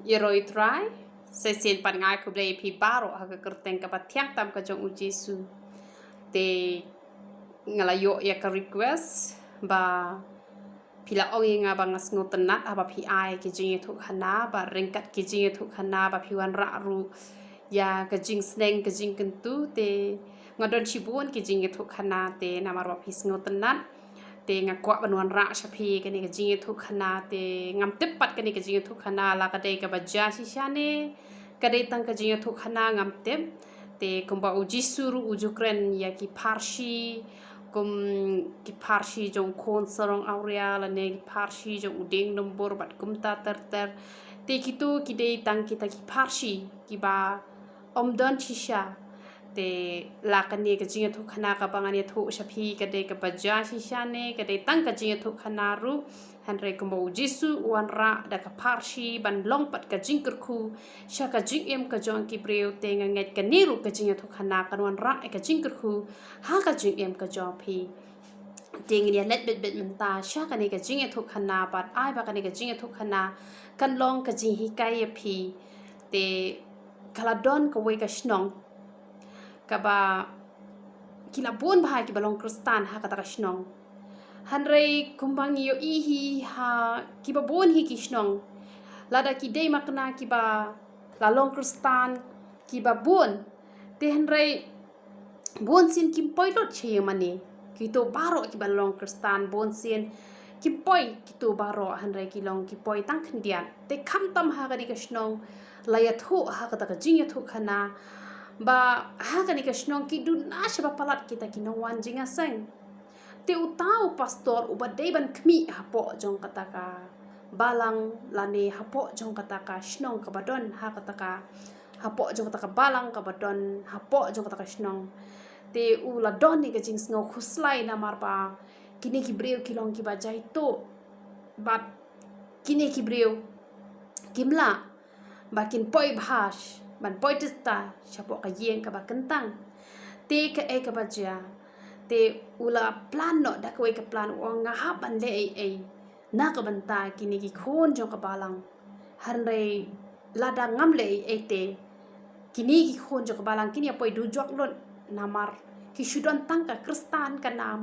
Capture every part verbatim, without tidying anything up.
Ïaroh ïa u Trai, sa shisien pat nga ai khublei ïa phi baroh ha ka kyrteng kaba thiang tam ka jong u Jisu. Te nga la ïoh ïa ka request ba phi la ong ïa nga ba nga sngewtynnat haba phi ai ki jingïathuhkhana, ba ryngkat ki jingïathuhkhana ba phi wanrah ruh ïa ka jingsneng ka jingkyntu. Te nga don shibun ki jingïathuhkhana, te namar ba phi sngewtynnat te nga kwah ban wanrah sha phi kane ka jingïathuhkhana. Te ngam tip pat kane ka jingïathuhkhana la ka dei kaba jia shisha ne ka dei tang ka jingïathuhkhana, ngam tip. Te kumba u Jisu ruh u ju kren ïa ki pharshi, kum ki pharshi jong u khun sarong awria lane ki pharshi jong u dieng dumbur bad kumta ter ter. Te kito ki dei tang kita ki pharshi kiba ym don shisha. Te la kane ka jingïathuhkhana kaba ngan ïathuh sha phi ka dei kaba jia shisha ne ka dei tang ka jingïathuhkhana ruh, hynrei kumba u Jisu u wanrah da ka pharshi ban long pat ka jingkyrkhu sha ka jingim ka jong ki briew. Te nga ngeit kane ruh ka jingïathuhkhana kan wanrah ïa ka jingkyrkhu ha ka jingim ka jong phi. Te ngin ïa leit beit beit mynta sha kane ka jingïathuhkhana bad ai ba kane ka jingïathuhkhana kan long ka jinghikai ïa phi. Te ka la don kawei ka shnong kaba ki la bun bha kiba long Khristan ha kata ka shnong. Hynrei kumba ngi ïohi hi ha kiba bun hi ki shnong, lada ki dei ma kane kiba la long Khristan kiba bun, te hynrei bun sien kim poi lut sha ïing mane. Kito baroh kiba long Khristan bun sien kim poi, kito baroh hynrei ki long ki poi tang khyndiat. Te khamtam ha kane ka shnong la ïathuh ha kata ka jingïathuhkhana ba ha kane ka shnong ki duna shaba palat kita ki nongwan jingïaseng. Te uta u pastor uba dei ban khmih hapoh jong kata ka balang lane hapoh jong kata ka shnong kaba don ha kata ka, hapoh jong kata ka balang kaba don hapoh jong kata ka shnong. Te u la don ïa ka jingsngew khuslai namar ba kine ki briew ki long kiba jaituh bad kine ki briew kim lah ba kin poi bha ban poi tista shapoh ka ïing kaba kyntang. Te kaei kaba jia? Te u la plan noh da kawei ka plan, u ong nga hap ban leh ei ei na ka bynta kine ki khun jong ka balang. Hynrei lada ngam leh ei ei te kine ki khun jong ka balang kin ïa poi dujok lut namar ki shu don tang ka Khristan ka nam,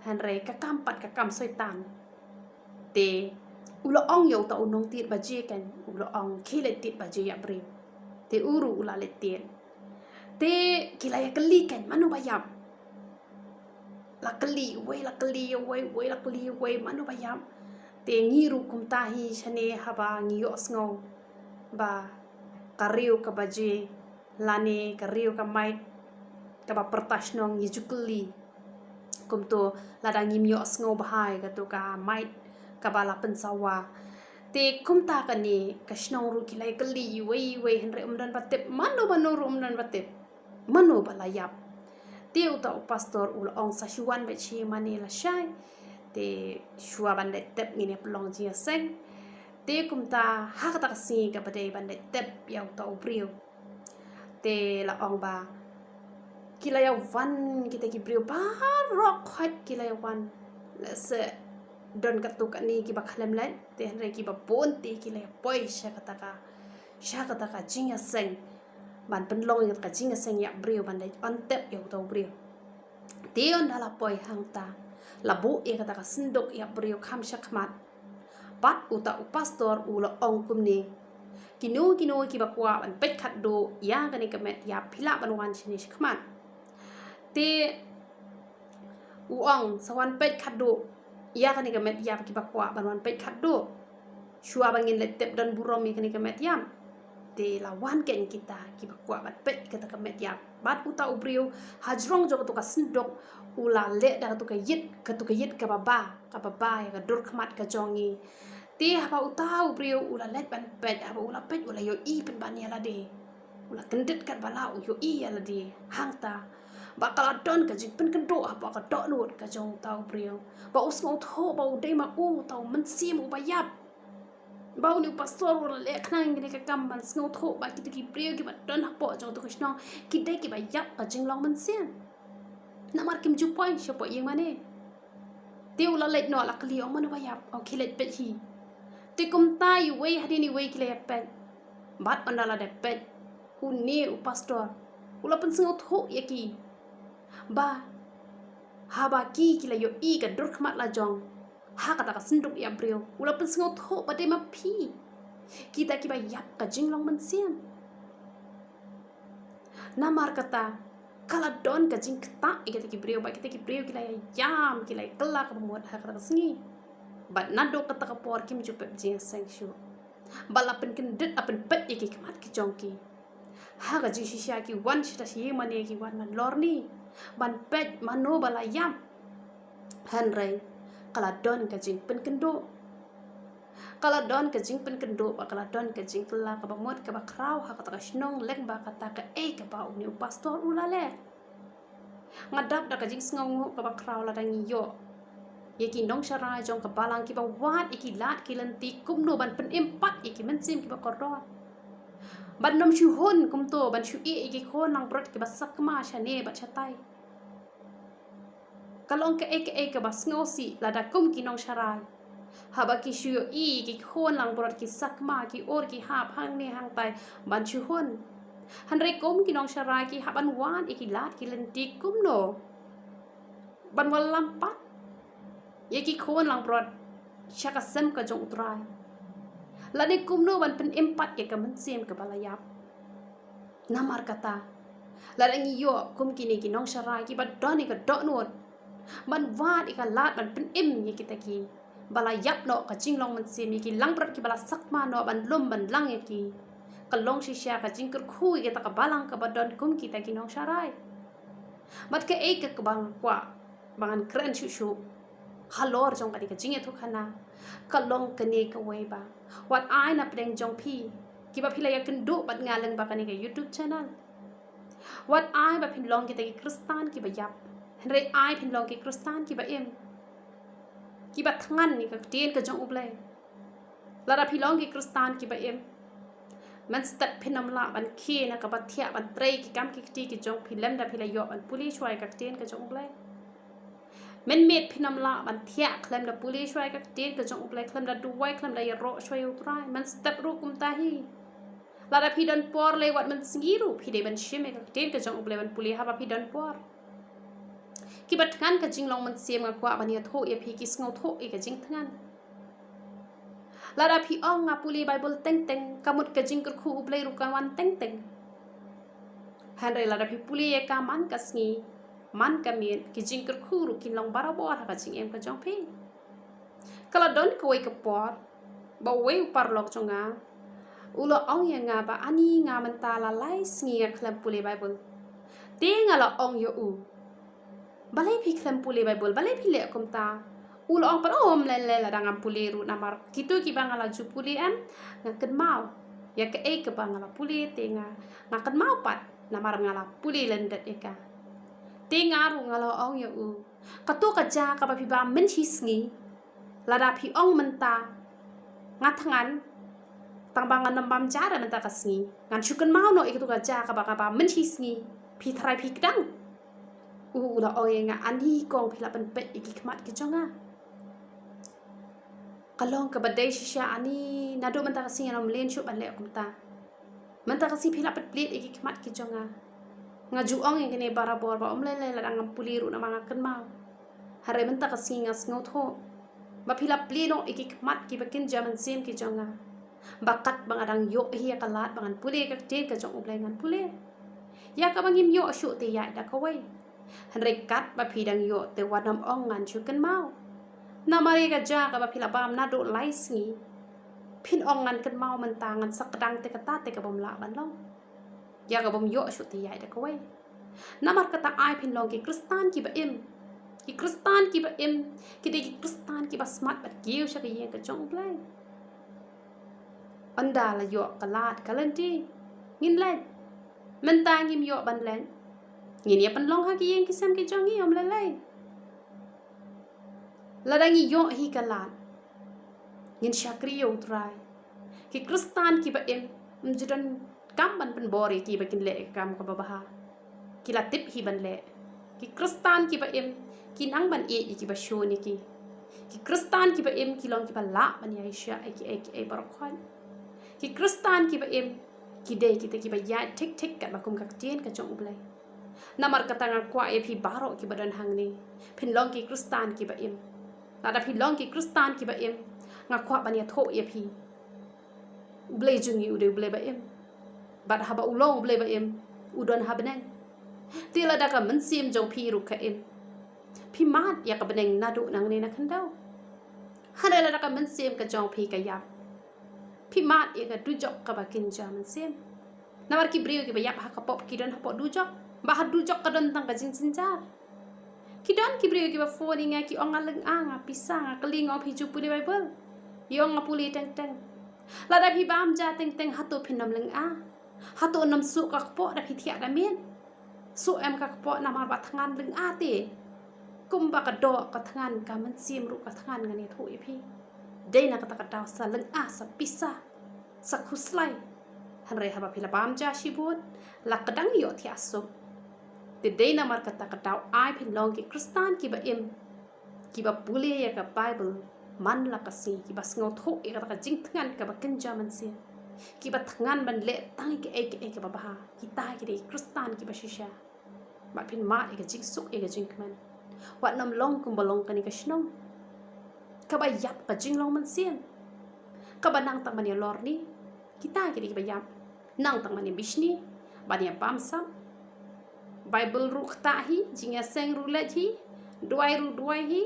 hynrei ka kam pat ka kam Soitan. Te u la ong ïa uta u nongtied baje kan, u la ong khie leit tied baje ïa briew. Te u ruh u la leit tied. Te ki la ïa kylli kan mano ba ïap. La kylli uwei, la kylli uwei, uwei la kylli uwei, mano ba ïap. Te ngi ruh kumta hi shane haba ngi ïohsngew ba ka riew ka baje lane ka riew ka mait kaba pyrta shnong ngi ju kylli. Kumto lada ngim ïohsngew bha ïa kato ka mait kaba la pynsawa. Te kumta kane ka shnong ruh ki la ïa kylli iwei iwei hynrei ym don ba tip, mano mano ruh ym don ba tip mano ba la ïap. Te uta u pastor u la ong sa shu wan beit shi mane lashai. Te shuwa ban leit tep ngin ïa pynlong jingïaseng. Te kumta ha kata ka sngi kaba dei ban leit tep ïa uta u briew. Te la ong ba ki la ïa wan kita ki briew baroh khoit ki la ïa wan. Lehse don katto katne kiba khlem leit, te hynrei kiba bun te ki la ïa poi sha kata ka, sha kata ka jingïaseng ban pynlong ïa kata ka jingïaseng ïa briew ban leit on tep ïa uta u briew. Te ynda la poi hangta la buh ïa kata ka synduk ïa briew kham shakhmat. Bad uta u pastor u la ong kumne, kino kino kiba kwah ban peit khatduh ïa kane ka met ïap phi lah ban wan shane shakhmat. Te u ong sa wan peit khatduh ïa kane ka met ïap kiba kwah ban wan peit khatduh. Shuwa ba ngin leit tep don burom ïa kane ka met ïap. Te la wan kein kita kiba kwah ban peit kata ka met ïap. Bad uta u briew hajrong jong kato ka synduk u la leh da kato ka ïit, kato ka ïit kaba ba, kaba ba ïa ka dur khmat ka jong ngi. Te haba uta u briew u la leit ban peit, haba u la peit u la ïohi pynban ïa lade. U la kyndit katba lah u ïohi ïa lade hangta. Ba ka la don ka jingpynkynduh haba ka dohnud ka jong uta u briew. Ba u sngewthuh ba u dei ma u uta u mynsiem uba ïap. Ba une u pastor u la leh khnang kine ka kam ban sngewthuh ba kita ki briew kiba don hapoh jong uta ka shnong ki dei kiba ïap ka jinglong mynsiem. Namar kim ju poi shapoh ïing mane. Te u la leit noh la kylli, ong mano ba ïap, ong khie leit peit hi. Te kumta iwei hadien iwei ki la ïa peit. Bad ynda la dep peit, une u pastor u la pynsngewthuh ïa ki ba haba ki ki la ïohi ka dur khmat la jong ha kata ka synduk ïap briew, u la pynsngewthuh ba dei ma phi kita kiba ïap ka jinglong mynsiem. Namar kata ka la don ka jingktah ïa kita ki briew, ba kita ki briew ki la ïa ïam, ki la ïa kylla kaba mut ha kata ka sngi. Bad naduh kata ka por kim ju pep jingïaseng shuh. Ba la pynkyndit, la pynpeit ïa ki khmat ki jong ki. Ha ka jingshisha ki wan shata shi mane ki wan man lor ni ban peit mano ba la ïap. Hynrei ka la don ka jingpynkynduh. Ka la don ka jingpynkynduh bad ka la don ka jingkylla kaba mut kaba khraw ha kata ka shnong lyngba kata kaei kaba une u pastor u la leh. Nga dap da ka jingsngewnguh kaba khraw lada ngi ïoh ïa ki nongsharai jong ka balang kiba wad ïa ki lad ki lynti kumno ban pynim pat ïa ki mynsiem kiba kordor, ban ym shu hun kumto ban shu ïeh ïa ki khun langbrot kiba sakma shane bad shatai. Ka long kaei kaei kaba sngewsih lada kum ki nongsharai, haba ki shu ïohi ki khun langbrot ki sakma, ki ur ki hap hangne hangtai ban shu hun. Hynrei kum ki nongsharai ki hap ban wad ïa ki lad ki lynti kumno ban wallam pat ïa ki khun langbrot sha ka sem ka jong U Trai, lane kumno ban pynim pat ïa ka mynsiem kaba la ïap. Namar kata lada ngi ïoh kum kine ki nongsharai kiba don ïa ka dohnud ban wad ïa ka lad ban pynim ïa kita kiba la ïap noh ka jinglong mynsiem, ïa ki langbrot kiba la sakma noh ban lum ban lang ïa ki, ka long shisha ka jingkyrkhu ïa kata ka balang kaba don kum kita ki nongsharai. Bad kaei ka kaba nga kwah ba ngan kren shuh shuh halor jong kane ka jingïathuhkhana ka long kane kawei ba wat ai na pdeng jong phi kiba phi la ïakynduh bad nga lyngba kane ka YouTube channel. Wat ai ba phin long kita ki Khristan kiba ïap, hynrei ai phin long ki Khristan kiba im, kiba thngan ïa ka ktien ka jong U Blei. Lada phi long ki Khristan kiba im, mynstep phin ym lah ban khie na kaba thiah ban trei ki kam ki kti ki jong phi lymda phi la ïoh ban pule shuwa ïa ka ktien ka jong U Blei. Mynmiet phin ym lah ban thiah khlem da pule shuwa ïa ka ktien ka jong U Blei, khlem da duwai, khlem da ïaroh shuwa ïa U Trai. Mynstep ruh kumta hi. Lada phi don por lei wat mynsngi ruh phi dei ban shim ïa ka ktien ka jong U Blei ban pule haba phi don por. Kiba thngan ka jinglong mynsiem nga kwah ban ïathuh ïa phi ki sngewthuh ïa ka jingthngan. Lada phi ong nga pule Baibl teng teng, ka mut ka jingkyrkhu U Blei ruh ka wan teng teng. Hynrei lada phi pule ïa ka man ka sngi man ka miet, ki jingkyrkhu ruh kin long barabor ha ka jingim ka jong phi. Ka la don kawei ka por ba uwei u paralok jong nga u la ong ïa nga ba ani nga mynta la lai sngi nga khlem pule Baibl. Te nga la ong ïa u, balei phi khlem pule Baibl, balei phi leh kumta? U la ong pat, oh, ym lei lei, lada ngam pule ruh namar kito kiba nga la ju pule em, nga kynmaw ïa kaei kaba nga la pule, te nga, nga kynmaw pat namar nga la pule lyndet ïa ka. Te nga ruh nga la ong ïa u, kato ka ja kaba phi bam mynshisngi, lada phi ong mynta nga thngan, tang ba ngan ym bam ja re mynta ka sngi, ngan shu kynmaw noh ïa kato ka ja kaba nga bam mynshisngi, phi tharai phi kdang? U, u la ong ïa nga, ani kong phi la pynpeit ïa ki khmat ki jong nga. Ka long kaba dei shisha ani, naduh mynta ka sngi ngan ym leh shuh ban leh kumta. Mynta ka sngi phi la pynpeit ïa ki khmat ki jong nga. Nga ju ong ïa kane barabor ba ym lei lei, lada ngam pule ruh namar nga kynmaw. Hynrei mynta ka sngi nga sngewthuh ba phi la pynpeit noh ïa ki khmat kiba kynja mynsiem ki jong nga, ba katba nga dang ïoh hi ïa ka lad ba ngan pule ïa ka ktien ka jong U Blei ngan pule. Ïa kaba ngim ïoh shuh te ïaid da kawei. Hynrei katba phi dang ïoh te wat nym ong ngan shu kynmaw. Namar ïa ka ja kaba phi la bam naduh lai sngi, phin ong ngan kynmaw mynta, ngan sa kdang, te kata te ka bym lah ban long. Ïa ka bym ïoh shuh te ïaid da kawei. Namar kata ai phin long ki Khristan kiba im. Ki Khristan kiba im ki dei ki Khristan kiba smat bad kiew sha ka ïing ka jong U Blei. Ynda la ïoh ka lad ka lynti, ngin leit. Mynta ngim ïoh ban leit, ngin ïa pynlong ha ki ïing ki sem ki jong ngi, ym lei lei. Lada ngi ïoh hi ka lad, ngin shakri ïa U Trai. Ki Khristan kiba im, ym ju don kam ban pynbor ïa ki ba kin leh ïa ka kam kaba bha. Ki la tip hi ban leh. Ki Khristan kiba im ki nang ban ïeit ïa kiba shun ïa ki. Ki Khristan kiba im ki long kiba lah ban ïaishah ïa kiei kiei baroh khoit. Ki Khristan kiba im Ki dei kita kiba ïaid thik thik katba kum ka ktien ka jong U Blei. Namar kata nga kwah ïa phi baroh kiba don hangne, phin long ki Khristan kiba im. Lada phi long ki Khristan kiba im, nga kwah ban ïathuh ïa phi, U Blei jong ngi u dei U Blei ba im. Bad haba u long U Blei ba im, u don ha bneng. Te lada ka mynsiem jong phi ruh ka im, phi mad ïa ka bneng naduh nangne na khyndew. Hynrei lada ka mynsiem ka jong phi ka ïap, phi mad ïa ka dujok kaba kynja mynsiem. Namar ki briew kiba ïap ha ka pop ki don hapoh dujok, ba ha dujok ka don tang ka jingjynjar. Ki don ki briew kiba phone ïa nga, ki ong nga lynga, nga pisa, nga kylli, nga ong phi ju pule Baibl. Ïa ong nga pule teng teng. Lada phi bam ja teng teng, hato phin ym lynga? Hato ym suk ka kpoh da phi thiah da miet? Suk em ka kpoh namar ba thngan lynga te. Kumba ka doh ka thngan, ka mynsiem ruh ka thngan, ngan ïathuh ïa phi. Dei na kata ka daw sa lynga, sa pisa, sa khuslai. Hynrei haba phi la bam ja shibun, la ka dang ïoh thiah suk. Te dei namar kata ka daw ai phin long ki Khristan kiba im, kiba pule ïa ka Baibl man la ka sngi, kiba sngewthuh ïa kata ka jingthngan kaba kynja mynsiem, kiba thngan ban leh tang ïa kaei kaei kaba bha. Kita ki dei ki Khristan kiba shisha. Bad phin mad ïa ka jingsuk ïa ka jingkmen. Wat nym long kumba long kane ka shnong, kaba ïap ka jinglong mynsiem, kaba nang tang ban ïalor ni. Kita ki dei kiba ïap, nang tang ban ïabishni, ban ïabamsap. Baibl ruh ktah hi, jingïaseng ruh leit hi, duwai ruh duwai hi.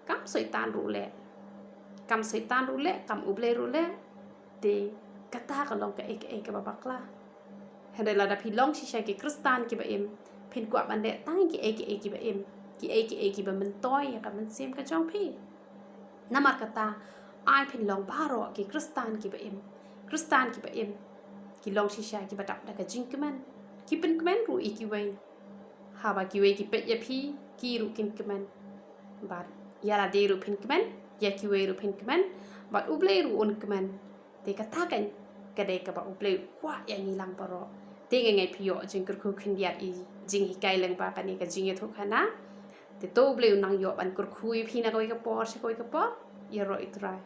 Kam Soitan ruh leh, kam Soitan ruh leh, kam U Blei ruh leh. Te kata ka long kaei kaei kaba bakla. Hynrei lada phi long shisha ki Khristan kiba im, phin kwah ban leh tang kiei kiei kiba im, kiei kiei kiba myntoi ïa ka mynsiem ka jong phi. Namar kata, ai phin long baroh ki Khristan kiba im. Khristan kiba im ki long shisha kiba dap da ka jingkmen. Ki pynkmen ruh ïa kiwei. Haba kiwei ki peit ïa phi, ki ruh kin kmen. Bad ïa lade ruh phin kmen, ïa kiwei ruh phin kmen, bad U Blei ruh un kmen. Te kata kan ka dei kaba U Blei u kwah ïa ngi lang baroh. Te nga ngeit phi ïoh jingkyrkhu khyndiat ïa i jinghikai lyngba kane ka jingïathuhkhana. Te to U Blei un nang ïoh ban kyrkhu ïa phi na kawei ka por sha kawei ka por. Ïaroh ïa U Trai.